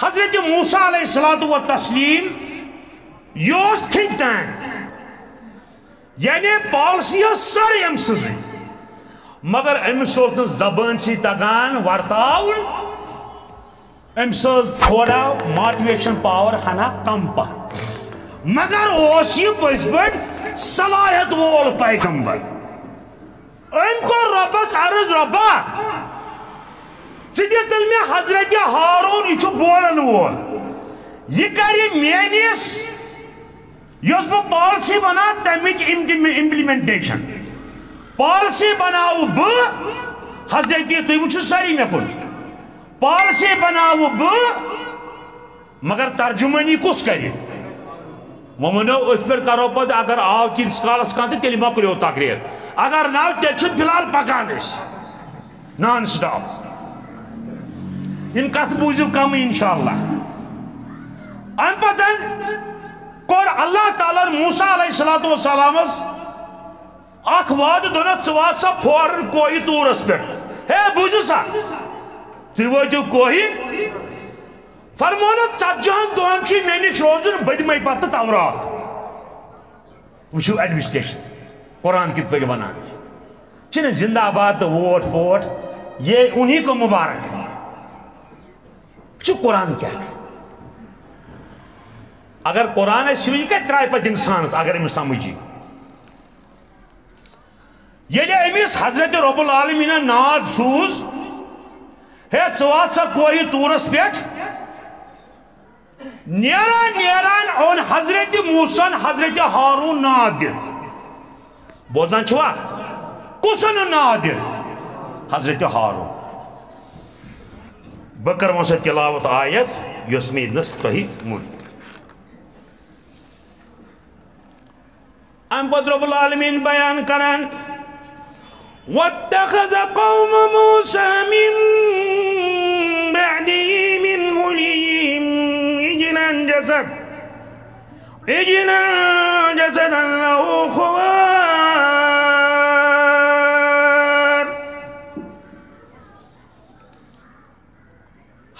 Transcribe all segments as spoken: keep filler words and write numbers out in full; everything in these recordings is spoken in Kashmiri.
حضرت موسیٰ علیہ الصلوۃ والتسلیم، یہِ اوس تھنک ٹینک، یعنی پالیسی ٲس سٲرٕے أمۍ سٕنٛزٕے، مگر أمِس اوس نہٕ زبٲنۍ سۭتۍ تگان ورتاوُن۔ أمِس ٲس تھوڑا موٹیویشن پاور ہنا کم پہن، مگر اوس یہِ پٔزۍ پٲٹھۍ صلاحیت وول پیغمبر۔ أمۍ کوٚر رۄبس عرض، "رۄبا، ژٕ دِ تیٚلہِ مےٚ حضرت ہارون، یہِ چھُ بولن وول، یہِ کرِ میٲنِس، یۄس بہٕ پالیسی بناو، تمِچ امپلیمنٹیشن۔ پالیسی بناوٕ بہٕ، حضرت، تُہۍ وٕچھِو سٲری مےٚ کُن، پالیسی بناوٕ بہٕ، مگر ترجمٲنی کُس کرِ؟" وۄنۍ ؤنِو، أتھۍ پٮ۪ٹھ کرو پتہٕ، اگر آو تیٖتِس کالس کانٛہہ تہٕ تیٚلہِ مۄکلیو تقریر، اگر نہ آو، تیٚلہِ چھُ فی الحال پکان أسۍ نان سٹاپ۔ یِم کتھٕ بوٗزِو کمٕے انشاءاللہ۔ امہِ پتہٕ کوٚر اللہ تعالیٰ ہن موسیٰ علیہ الصلوۃ والسلامس اکھ وعدٕ، دوٚپنس، "ژٕ وات سا فوراً کوہہِ طورس پٮ۪ٹھ۔ ہے، بوٗزِو سا، تُہۍ وٲتِو کوہہِ، فرموونس، ژتجی ہن دۄہن چھُے مےٚ نِش روزُن، بہٕ دِمے پتہٕ تورات۔" وٕچھِو ایڈمنسٹریشن، قرآن کِتھ پٲٹھۍ ونان چھُ۔ چھِنہٕ زندہ باد تہٕ ووٹ پوٹ، یہ انہی کو مبارک ہے۔ وٕچھِو قرآن کیٛاہ چھُ۔ اگر قرآن اَسہِ سمجھ، یہِ کتہِ ترٛایہِ پتہٕ انسانس، اگر أمِس سمجھ یی؟ ییٚلہِ أمِس حضرت رب العالمینن ناد سوٗز، "ہے، ژٕ وات سا کوہہِ طورس پٮ۪ٹھ"، نیران نیران اوٚن حضرت موسیٰ ہن حضرت ہارون ناد دِتھ۔ بوزان چھِوا؟ کُس اوٚنُن ناد دِتھ؟ حضرت ہارون۔ بہٕ کرٕ وۄنۍ سۄ تلاوت آیت، یۄس مےٚ ییٚتنس تۄہہِ ووٚن۔ امہِ پتہٕ رب العالمین بیان کران، "واتخذ قوم موسى من بعده من حليهم عجلا جسد، عجلا جسدا له خوار۔"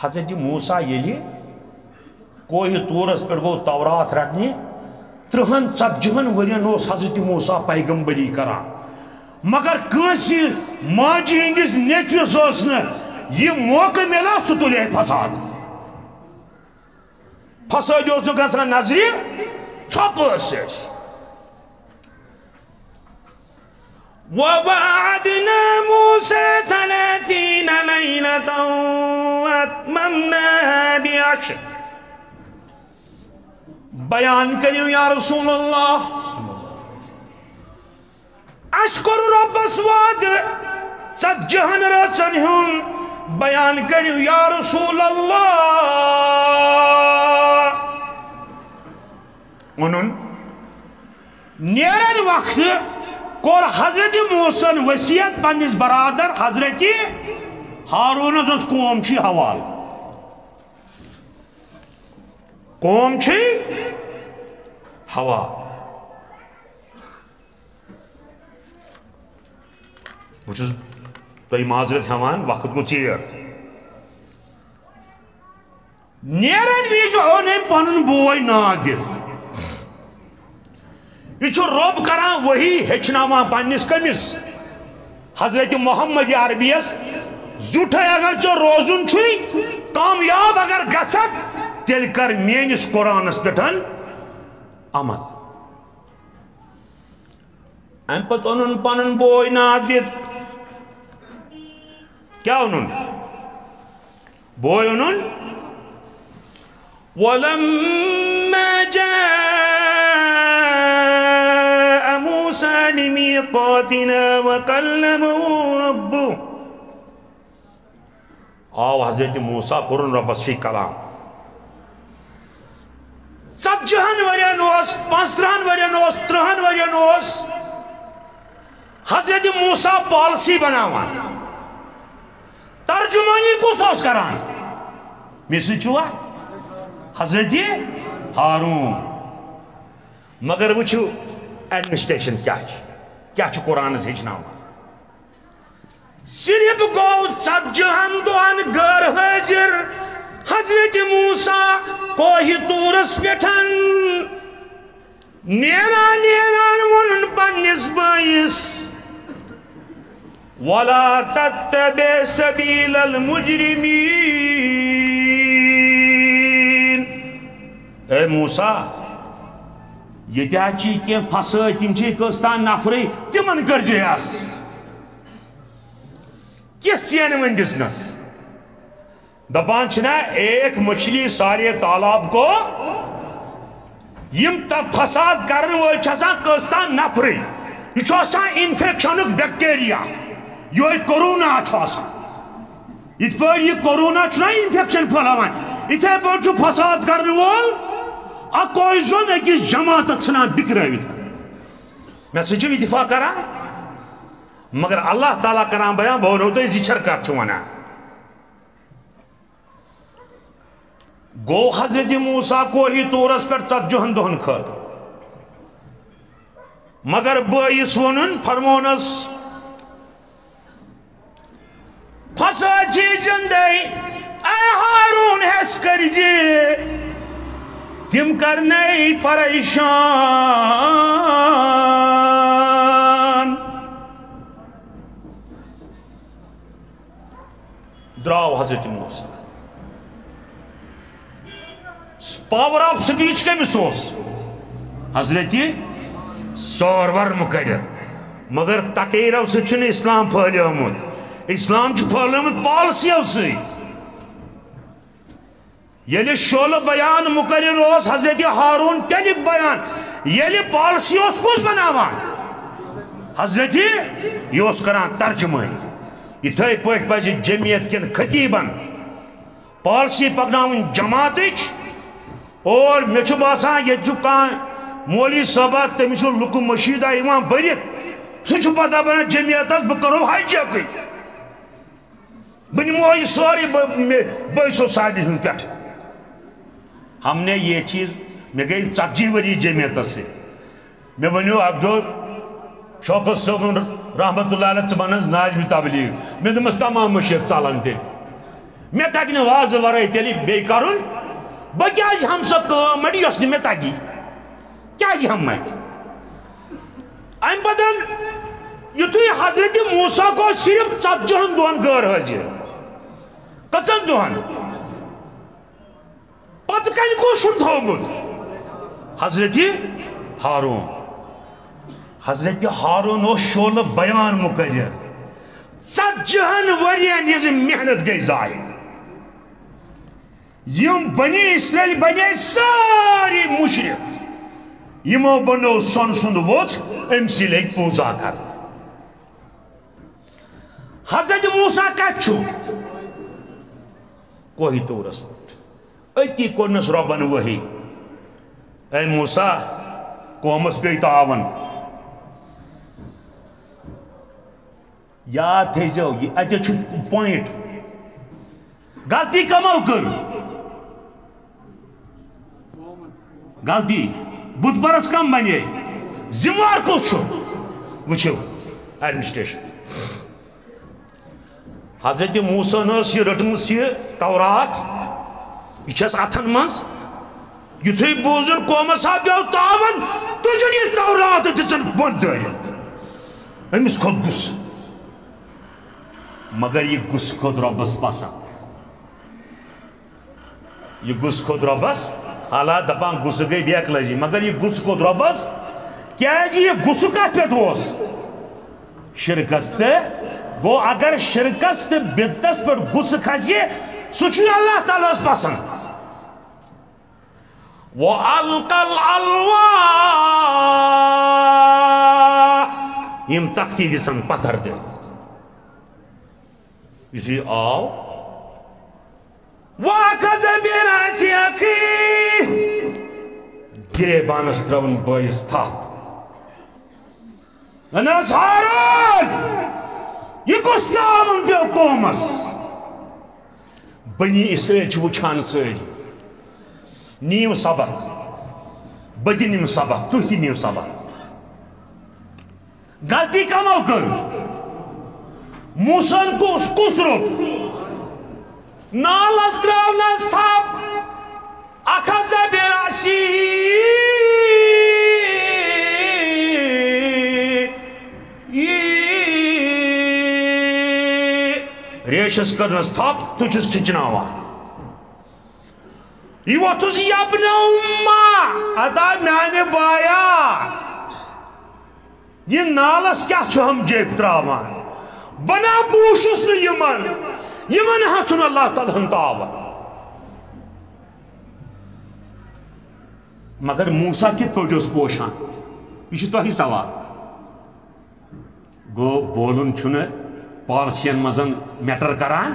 حضرت موسیٰ ییٚلہِ کوہہِ طورس پٮ۪ٹھ گوٚو تورات رٹنہِ، ترٕہن ژتجی ہن ؤرین اوس حضرت موسیٰ پیغمبری کران، مگر کٲنٛسہِ ماجہِ ہٕنٛدِس نیٚچوِس اوس نہٕ یہِ موقعہٕ میلان، سُہ تُلہِ ہے فساد۔ فسٲدی اوس نہٕ گژھان نظرِ ژھۄپہٕ ٲسۍ۔ ووعدنا موسى ثلاثين ليلة وأتممناها بعشر۔ بیان کٔرِو یا رسول اللہ، اَسہِ کوٚر رۄبس وعدٕ ژتجی ہن رٲژن ہُنٛد، بیان کٔرِو یا رسول اللہ۔ اوٚنُن۔ نیرن وقتہٕ کوٚر حضرت موسیٰ ہن وصیت پننِس برادر حضرت ہارونس، دوٚپُس، قوم چھُے حوالہٕ، قوم چھُے حوالہٕ۔ بہٕ چھُس تۄہہِ معذرت ہٮ۪وان، وقت گوٚو ژیر۔ نیرن وِزِ اوٚن أمۍ پنُن بوے ناد دِتھ۔ یہِ چھُ رۄب کران وحی، ہیٚچھناوان پننِس کٔمِس؟ حضرت محمد عربیس۔ زیُٹھے اگر ژےٚ روزُن چھُے، کامیاب اگر گژھکھ، تیٚلہِ کر میٲنِس قرآنس پٮ۪ٹھ عمل۔ امہِ پتہٕ اوٚنُن پنُن بوے ناد دِتھ۔ کیٛاہ اوٚنُن؟ بوے اوٚنُن۔ ولما جاء موسى لميقاتنا وكلمه ربه۔ آو حضرت موسیٰ، کوٚرُن رۄبس سۭتۍ کلام۔ ژتجی ہن ؤرین اوس، پانٛژترٕہن ؤرین اوس، ترٕہن ؤرین اوس حضرت موسیٰ پالیسی بناوان۔ ترجمٲنی کُس اوس کران؟ مےٚ سۭتۍ چھُوا؟ حضرت ہارون۔ مگر وٕچھِو، ایڈمنسٹریشن کیٛاہ چھِ، کیٛاہ چھُ قرآنس ہیٚچھناوان۔ صرف گوٚو ژتجی ہن دۄہن غٲر حٲضِر حضرت موسیٰ۔ کوہہِ طورس پٮ۪ٹھ نیران نیران ووٚنُن پننِس بٲیِس، "ولا تتبع سبیل المجرمین"۔ اے موسیٰ، ییٚتہِ حظ چھِ کینٛہہ فسٲدۍ، تِم چھِ کٔژ تام نفرٕے، تِمن کٔرۍ زِ یَس۔ کِژھ ژینہٕ وۄنۍ دِژنَس؟ دپان چھِنہ، "ایک مچھلی سارے تالاب کو"۔ یِم تہ فساد کرن وٲلۍ چھِ آسان کٔژ تام نفرٕے۔ یہِ چھُ آسان انفیکشنُک بیکٹیریا، یِہوٚے کورونا چھُ آسان۔ یِتھ پٲٹھۍ یہِ کورونا چھُنہ انفیکشن پھٔہلاوان، یِتھے پٲٹھۍ چھُ فساد کرن وول اکوے زوٚن أکِس جماعتس ژھٕنان بِکرٲوِتھ۔ مےٚ سۭتۍ چھِو اتفاق کران؟ مگر اللہ تعالیٰ کران بیان، بہٕ ونو تۄہہِ زِ چھر کتھ چھُ ونان۔ گوٚو حضرت موسیٰ کوہہِ طورس پٮ۪ٹھ ژتجِہن دۄہن خٲطرٕ۔ مگر بٲیِس ووٚنُن، فرمونس، "فسٲدۍ چھِ زندے، اے ہارون، ہٮ۪س کٔرۍ زِ، تِم کرنَے پریشان۔" درٛاو حضرت موسیٰ۔ Power of speech کٔمِس اوس؟ حضرت سرور مقرر۔ مگر تقریرو سۭتۍ چھُنہٕ اسلام پھٔہلیومُت۔ اسلام چھُ پھٔہلیومُت پالسیو سۭتۍ۔ ییٚلہِ شعلہٕ بیان مقرر اوس حضرت ہارون، تیٚلہِ بیان، ییٚلہِ پالسی اوس کُس بناوان؟ حضرت یہِ اوس کران ترجمٲنی۔ یِتھے پٲٹھۍ پزِ جمعیت کٮ۪ن خطیبن پالسی پکناوٕنۍ جماعتٕچ۔ اور مےٚ چھُ باسان، ییٚتہِ چھُ کانٛہہ مولوی صٲبہ، تٔمِس چھُ لُکہٕ مٔشیٖدہ یِوان بٔرِتھ، سُہ چھُ پتہٕ دپان جمعیتس، "بہٕ کرو ہائی جیکٕے، بہٕ نِمو یہِ سورُے، بہٕ، مےٚ، بہٕ ٲسِو سارنٕے ہُنٛد پٮ۪ٹھ۔" ہم نے یہ چیز، مےٚ گٔے ژتجی ؤری جمعیتس سۭتۍ۔ مےٚ ؤنِو اکھ دۄہ شوکت صٲبُن رحمت اللہ علیہ، ژٕ بنس ناظمِ تبلیغ۔ مےٚ دوٚپمس، "تمام مٔشیٖد ژلن تیٚلہِ۔ مےٚ تگہِ نہٕ وازٕ ورٲے تیٚلہِ بیٚیہِ کرُن۔ بہٕ کیازِ ہٮ۪مہٕ سۄ کٲم مٔڈِ یۄس نہٕ مےٚ تگی؟ کیازِ ہٮ۪مہٕ مےٚ؟" امہِ پتہٕ یُتھُے حضرت موسیٰ گوٚو صرف ژتجِہن دۄہن غٲر حٲضِر۔ کٔژن دۄہن؟ پتہٕ کنہِ کُس چھُن تھوٚومُت؟ حضرت ہارون۔ حضرت ہارون اوس شعلہٕ بیان مقرر۔ ژتجِہن ؤرین یہِ زِ محنت گٔے ضایع۔ یِم بنی اسرائیل بنے سٲری مشرک۔ یِمو بنوو سۄنہٕ سُنٛد ووژھ، أمۍ سٕے لٔگۍ پوٗزا کرنہِ۔ حضرت موسیٰ کتہِ چھُ؟ کوہہِ طورس پٮ۪ٹھ۔ أتی کوٚرنس رۄبن وحی، "اے موسیٰ، قومس پیٚیہِ تاون۔" یاد تھٲیزیو، یہِ اَتہِ چھُ point۔ غلطی کمو کٔر؟ غلطی۔ بت پرست کم بنے؟ ذمہٕ وار کُس چھُ؟ وٕچھِو، administration۔ حضرت موسیٰ ہن ٲس یہِ رٔٹمٕژ، یہِ تورات، یہِ چھس اتھن منٛز۔ یُتھُے بوٗزُن قومس ہا پیوٚو تاون، تُجن یہِ تورات دِژن بۄن دٲرِتھ۔ أمِس کھوٚت غصہٕ۔ مگر یہِ غصہٕ کھوٚت رۄبس پسند۔ یہِ غصہٕ کھوٚت رۄبس، حالات دپان غصہٕ گٔے بیکلٲزی، مگر یہِ غصہٕ کھوٚت رۄبس۔ کیازِ یہِ غصہٕ کتھ پٮ۪ٹھ اوس؟ شرکس تہٕ۔ گوٚو اگر شرکس تہٕ بدتس پٮ۪ٹھ غصہٕ کھسہِ، سُہ چھُ اللہ تعالیٰ ہس پسند۔ وَأَلْقَى الْأَلْوَاحَ، یِم تختی دِژن پتھر دِتھ۔ یُتھُے آو، وَأَخَذَ بِرَأْسِ أَخِيهِ، گریبانس ترٲوٕن بٲیِس تھپھ۔ ونس، ہارون، یہِ کُس تاون پیوٚو قومس؟ بنی اسرائیل چھِ وٕچھان سٲری۔ نِیِو سبق، بہٕ تہِ نِمہٕ سبق، تُہۍ تہِ نِیِو سبق۔ غلطی کمو کٔر؟ موسیٰ ہن کُس، کُس روٚٹ؟ نالس ترٲونس تھپھ۔ ریشس کٔرنس تھپھ، تہٕ چھُس کھِچناوان۔ یہِ وۄتھُس، یبن امہ، ہتا میانہِ بایا، یہِ نالس کیٛاہ چھُ ہم جیب تراوان؟ بہٕ نہ بوٗشُس نہٕ یِمن، یِمن ہا چھُنہٕ اللہ تعالیٰ ہن تاوان۔ مگر موسیٰ کِتھ پٲٹھۍ اوس پوشان؟ یہِ چھُ تۄہہِ سوال۔ گوٚو، بولُن چھُنہٕ پالسین منٛز میٹر کران،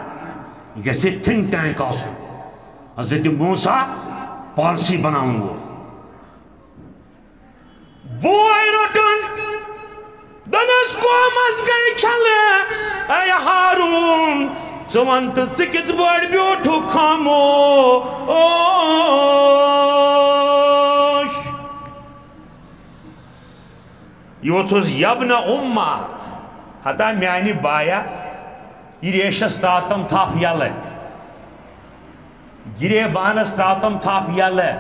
یہِ گژھِ تھنک ٹینک آسُن۔ حضرت موسیٰ پالسی بناون وول۔ بوے روٚٹُن، دوٚپنس، قومس گٔے چھلہٕ، اے ہارون، ژٕ وَن تہٕ ژٕ کِتھ پٲٹھۍ بیوٗٹھُکھ خاموش؟ یہِ ووٚتھُس، یبن امہ، ہتا میانہِ بایا، یہِ ریشس تراتم تھپھ یلہٕ، گریبانس تراتم تھپھ یلہٕ۔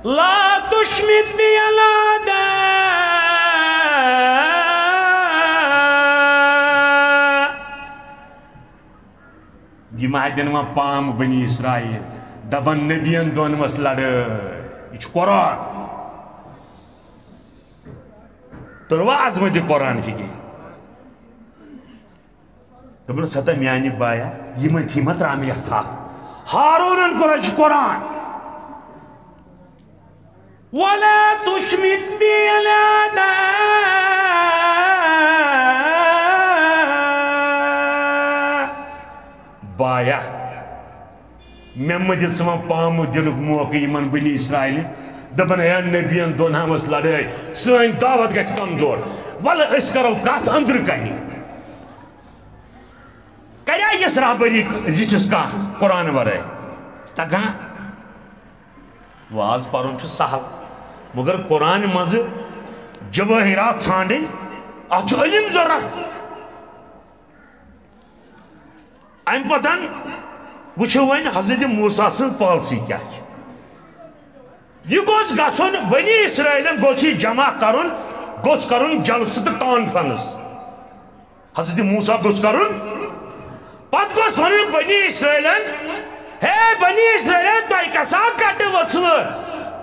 لا تشمت بی علیٰ۔ یہِ ما دِن وۄنۍ پام بنی اسرائیل، دپن نبین دۄن ؤژھ لڑٲے۔ یہِ چھُ قرآن۔ تُلوا عظمت قرآن فکری؟ دوٚپُن، ہتا میانہِ بایا، یِمن تھی ما ترامہِ یتھ تھپھ؟ ہارونن کوٚر، یہِ چھُ قرآن۔ ولا تشمت بی علیٰ۔ بایا، مےٚ مہ دِ ژٕ وۄنۍ پامہٕ دِنُک موقعہٕ یِمن بنی اسرائیل۔ دپان، ہے نبین دۄن ہا ؤژھ لڑٲے، سٲنۍ دعوت گژھِ کمزور۔ ولہٕ أسۍ کرو کتھ أنٛدرٕ کنہِ۔ کریا یس رہبری زِٹھِس کانٛہہ قرآن ورٲے؟ تگان۔ واز پرُن چھُ سہل، مگر قرآن منٛزٕ جوٲہرات ژھانٛڈٕنۍ، اتھ چھُ علم ضروٗرت۔ امہِ پتن وٕچھو وۄنۍ حضرت موسیٰ سٕنٛز پالسی کیٛاہ چھِ۔ یہِ گوٚژھ گژھُن، بنی اسرائیلن گوٚژھ یہِ جمع کرُن، گوٚژھ کرُن جلسہٕ تہٕ کانفرنس۔ حضرت موسیٰ گوٚژھ کرُن۔ پتہٕ گوٚژھ ونُن بنی اسرائیلن، ہے بنی اسرائیلن، تۄہہِ کسا کٹہٕ ؤژھوٕ؟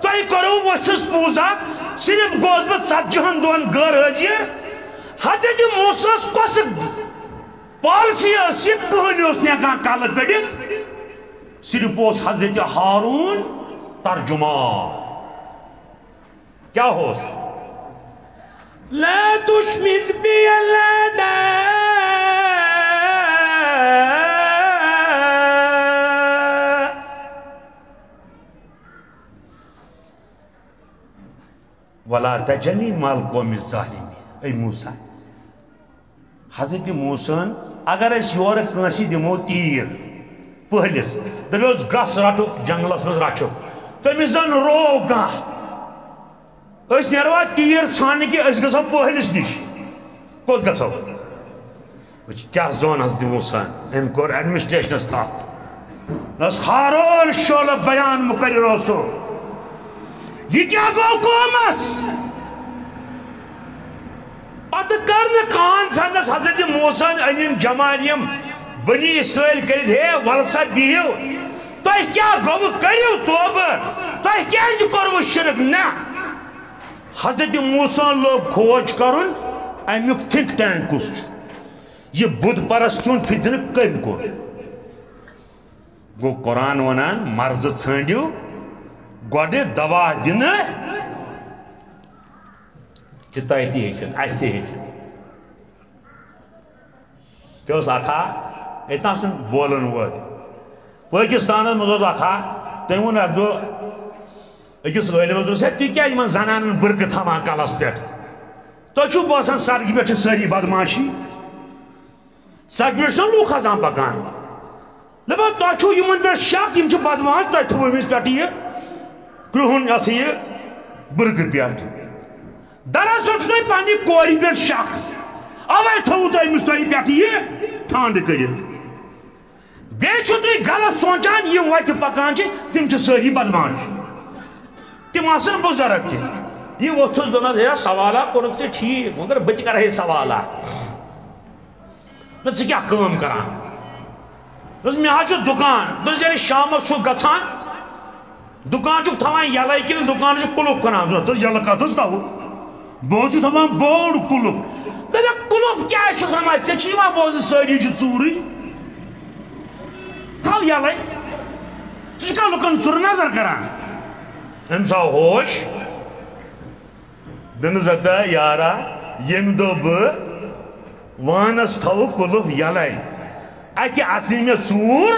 تۄہہِ کوٚروٕ ؤژھِس پوٗزا؟ صرف گوس بہٕ ژتجی ہن دۄہن غٲر حٲضِر۔ حضرت موسیٰ ہس کۄس پالسی ٲس یہِ؟ کٕہٕنۍ اوس نہٕ ہٮ۪کان کلہٕ کٔڑِتھ، صرف اوس حضرت ہارون ترجمان۔ کیٛاہ اوس؟ لا تشمت بی علیٰ۔ ولا تجعلنی مع القوم الظالمین۔ اے موسیٰ، حضرت موسیٰ ہن، اگر أسۍ یورٕ کٲنٛسہِ دِمو تیٖر، پٔہلِس، دَپیوس، "گژھ رَٹُکھ جنگلس منٛز رچھُکھ"، تٔمِس زن روو کانٛہہ، أسۍ نیروا تیٖر ژھانٛڈنہِ کہِ أسۍ گژھو پٔہلِس نِش؟ کوٚت گژھو؟ وٕچھ، کیٛاہ زون حضرت موسیٰ ہن؟ أمۍ کوٚر ایڈمنسٹریشنس تھپھ۔ نس ہارون شعلہ بیان مقرر اوسو۔ یہِ کیٛاہ گوٚو قومس؟ پتہٕ کٔر نہٕ کانفرنس حضرت موسیٰ ہن أنِم جمع یِم بنی اسرائیل کٔرِتھ، ہے، ول سا بِہِو۔ تۄہہِ کیٛاہ گوٚوٕ؟ کٔرِو توبہٕ۔ تۄہہِ کیٛازِ کوٚروٕ شرک؟ نہ۔ حضرت موسیٰ ہن لوگ کھوج کرُن، امیُک تھنک ٹینک کُس چھُ؟ یہِ بُت پرستہِ ہُنٛد فتنہٕ کٔمۍ کوٚر؟ گوٚو قرآن ونان، مرض ژھٲنٛڈِو گۄڈٕ دوا دِنہٕ، تہِ تۄہہِ تہِ ہیٚچھُن، اَسہِ تہِ ہیٚچھُن۔ تہِ اوس اکھا، ییٚتہِ نہٕ آسان بولن وٲلۍ۔ پٲکِستانس منٛز اوس اکھا، تٔمۍ ووٚن اکہِ دۄہ أکِس عٲلمس، دوٚپُس، "ہے، تُہۍ کیٛازِ یِمن زنانن بُرقہٕ تھاوان کلس پٮ۪ٹھ؟ تۄہہِ چھُو باسان سڑکہِ پٮ۪ٹھ چھِ سٲری بدمعاشی؟" سڑکہِ پٮ۪ٹھ چھِنہ لوٗکھ کھسان پکان۔ دپان، تۄہہِ چھُو یِمن پٮ۪ٹھ شک، یِم چھِ بدمعاش، تۄہہِ تھوٚو أمِس پٮ۪ٹھ یہِ کرٛہُن، یہِ ہسا یہِ بُرقہٕ پٮ۪ٹھ۔ دراصل چھُ تۄہہِ پننہِ کورِ پٮ۪ٹھ شک، اوے تھوٚوُ تۄہہِ أمِس تۄہہِ پٮ۪ٹھ یہِ ٹھانڈٕ کٔرِتھ۔ بیٚیہِ چھِو تُہۍ غلط سونٛچان، یِم وَتہِ پَکان چھِ، تِم چھِ سٲری بدمعاش۔ تِم آسَن بُزرگ تہِ۔ یہِ ووٚتھُس، دوٚپنَس، "ہے، سوالہ کوٚرُتھ ژےٚ ٹھیٖک، مگر بہٕ تہِ کَرٕ ہے سوالہ۔ نہ، ژٕ کیٛاہ کٲم کَران؟" دوٚپُس، "مےٚ حظ چھُ دُکان۔" دوٚپُس، "ییٚلہِ شامَس چھُکھ گژھان، دُکان چھُکھ تھاوان یَلَے کِنہٕ دُکانَس چھُکھ قُلُف کٕنان؟" دوٚپُس، "یَلہٕ کَتھ حظ تھاوو؟ بہٕ حظ چھُس تھاوان بوٚڑ قُلُف۔" دوٚپُکھ، "قُلُف کیٛازِ چھُکھ تھاوان؟ ژےٚ چھِ یِوان بوزنہٕ سٲری چھِ ژوٗرٕے۔ تھاو یَلَے۔ ژٕ چھُکھا لُکَن سُرٕ نظر کران؟" أمِس آو ہوش۔ دوٚپنَس، "ہتا یارا، ییٚمہِ دۄہ بہٕ وانَس تھاوٕ قُلُف یَلَے، اَتہِ اَژنٕے مےٚ ژوٗر،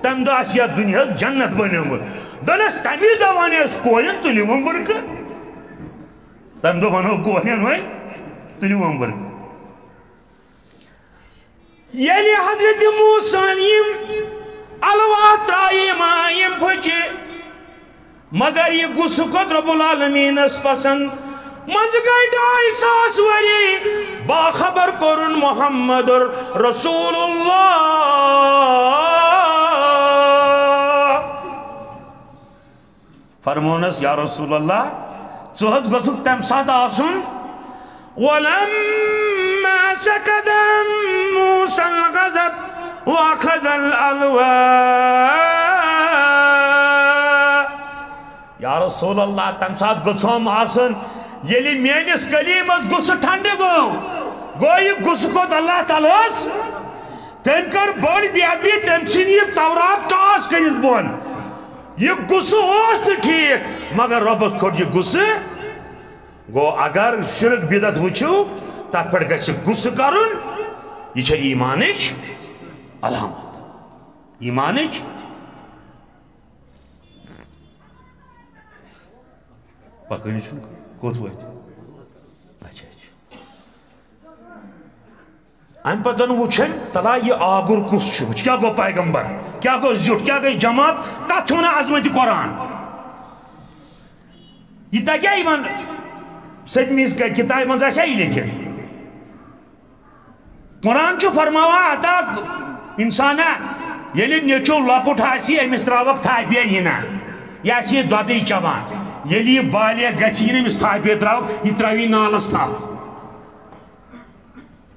تَمہِ دۄہ آسہِ یَتھ دُنیاہَس جنت بَنیومُت۔" دوٚپنَس، "تَمی دۄہ وَنے اَسہِ کورٮ۪ن، تُلِو وۄنۍ بُرکہٕ۔" تَمہِ دۄہ وَنو کورٮ۪ن وۄنۍ، "تُلِو وۄنۍ بُرکہٕ۔" ییٚلہِ حضرت موسیٰ ہن یِم الواح ترٛایہِ، یِم، یِم پھٕچہِ، مگر یہِ غصہٕ کھوٚت رب العالمینس پسند۔ منٛزٕ گٔے ڈاے ساس ؤری، باخبر کوٚرُن محمد رسول اللہ۔ فرمونس، "یا رسول اللہ، ژٕ حظ گوٚژھُکھ تمہِ ساتہٕ آسُن۔" ولما سكت عن موسى الغضب وأخذ الألواح۔ یا رسول اللہ، تمہِ ساتہٕ گوٚژھُم آسُن، ییٚلہِ میٲنِس کلیمس غصہٕ ٹھنڈٕ گوٚو۔ گوٚو، یہِ غصہٕ کھوٚت اللہ تعالیٰ ہس۔ تٔمۍ کٔر بٔڑ بے ادبی، تٔمۍ ژھٕنۍ یہِ تورات ٹاس کٔرِتھ بۄن۔ یہِ غصہٕ اوس نہٕ ٹھیٖک، مگر رۄبس کھوٚت یہِ غصہٕ۔ گوٚو، اگر شرک بدعت وٕچھِو، تتھ پٮ۪ٹھ گژھِ غصہٕ کرُن، یہِ چھےٚ ایمانٕچ علامت۔ ایمانٕچ پکٲنی چھُنہٕ کوٚت وٲتۍ؟ اچھا، اچھا۔ امہِ پتہٕ وٕچھن تلا یہِ آگُر کُس چھُ، وٕچھ کیٛاہ گوٚو پیغمبر، کیٛاہ گوٚو زیُٹھ، کیٛاہ گٔے جماعت، کتھ چھِ ونان عظمتِ قرآن؟ یہِ تگیٛا یِمن سٔتمِس ک-، کتابہِ منٛز آسیٛا یہِ لیکھِتھ؟ قرآن چھُ فرماوان، عطا انسانا، ییٚلہِ نیٚچو لۄکُٹ آسہِ، أمِس ترٛاوَکھ تھاپے ہِنا، یہِ آسہِ یہِ دۄدٕے چٮ۪وان۔ ییٚلہِ یہِ بالغ گژھِ، یہِ نہٕ أمِس تھاپے ترٛاو، یہِ ترٛاوِ نالَس تھپھ۔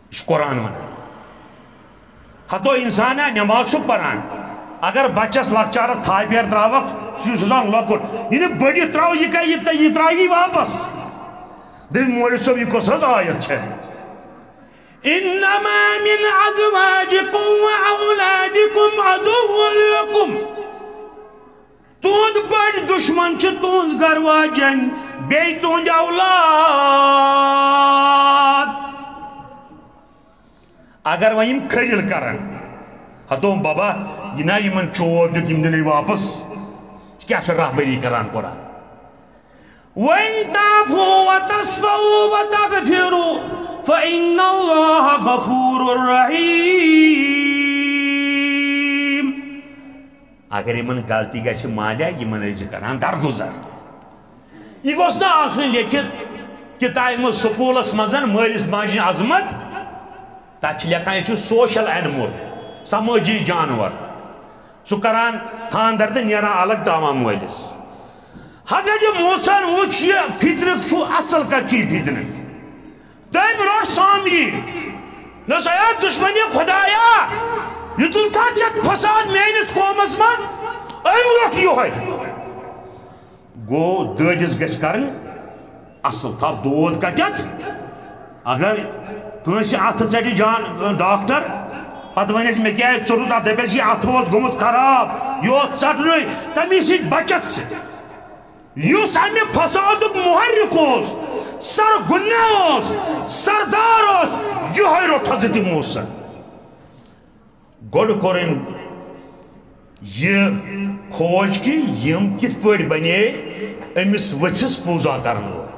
یہِ چھُ قرآن وَنان۔ ہتو انسانا، نٮ۪ماز چھُ پران، اگر بچس لۄکچارس تھاپیر ترٛاوَکھ، سُہ چھُ آسان لۄکُٹ، یہِ نہٕ بٔڑِتھ ترٛاو، یہِ کَرِ، یہِ تہِ، یہِ ترٛاوِ واپس۔ دٔپۍ، "مولوی صٲب، یہِ کۄس حظ آیت چھےٚ؟" انما من ازواجکم و اولادکم عدو لکم۔ تہنٛد بٔڑۍ دشمن چھِ تہنٛز گرواجن، بیٚیہِ تہنٛدۍ اولاد۔ اگر وۄنۍ یِم کھٔرِل کرن، ہتو بابا، یہِ نا یِمن چوب دیُت، یِم دِنے واپس۔ یہِ کیٛاہ چھُ رہبری کران قرآن؟ وَإِن تَعْفُوا وَتَصْفَحُوا وَتَغْفِرُوا فَإِنَّ اللَّهَ غَفُورٌ رَحِيمٌ۔ اگر یِمن غلطی گژھِ مالیہ، یِمن ٲسۍ زِ کران درگُزر۔ یہِ گوٚژھ نہٕ آسُن لیکھِتھ کتابہِ منٛز، سکوٗلس منٛز مٲلِس ماجہِ ہٕنٛز عظمت۔ تتھ چھِ لیکھان، یہِ چھُ social animal، سمٲجی جانور۔ سُہ کران خاندر تہٕ نیران الگ تراوان مٲلِس۔ حضرت موسیٰ ہن وُچھ یہِ فِتنہٕ چھُ اصل کتھ چھُ یہِ فِتنہٕ۔ تٔمۍ روٚٹ سامری۔ دوٚپُس، "اے دُشمنِ خدایا، یہِ تُل تھا ژےٚ فساد میٲنِس قومس منٛز؟ أمۍ روٚٹ یِہوٚے۔" گوٚو، دٲدِس گژھِ کرٕنۍ اصل۔ تھاو دود کتٮ۪تھ؟ اگر کٲنٛسہِ اتھٕ ژٹہِ جان، ڈاکٹر، پتہٕ ونٮ۪س، "مےٚ کیٛازِ ژوٚٹُتھ اتھ؟" دپٮ۪س، "یہِ اتھٕ اوس گوٚمُت خراب، یہِ اوس ژٹنُے۔" تمی سۭتۍ بچکھ ژٕ۔ یُس امہِ فسادُک محرک اوس، سرگنہ اوس، سردار اوس، یِہوٚے روٚٹ حضرت موسیٰ۔ گۄڈٕ کوٚر أمۍ یہِ کھوج کہِ یِم کِتھ پٲٹھۍ بنے أمِس ؤژھِس پوٗزا کرن وٲلۍ۔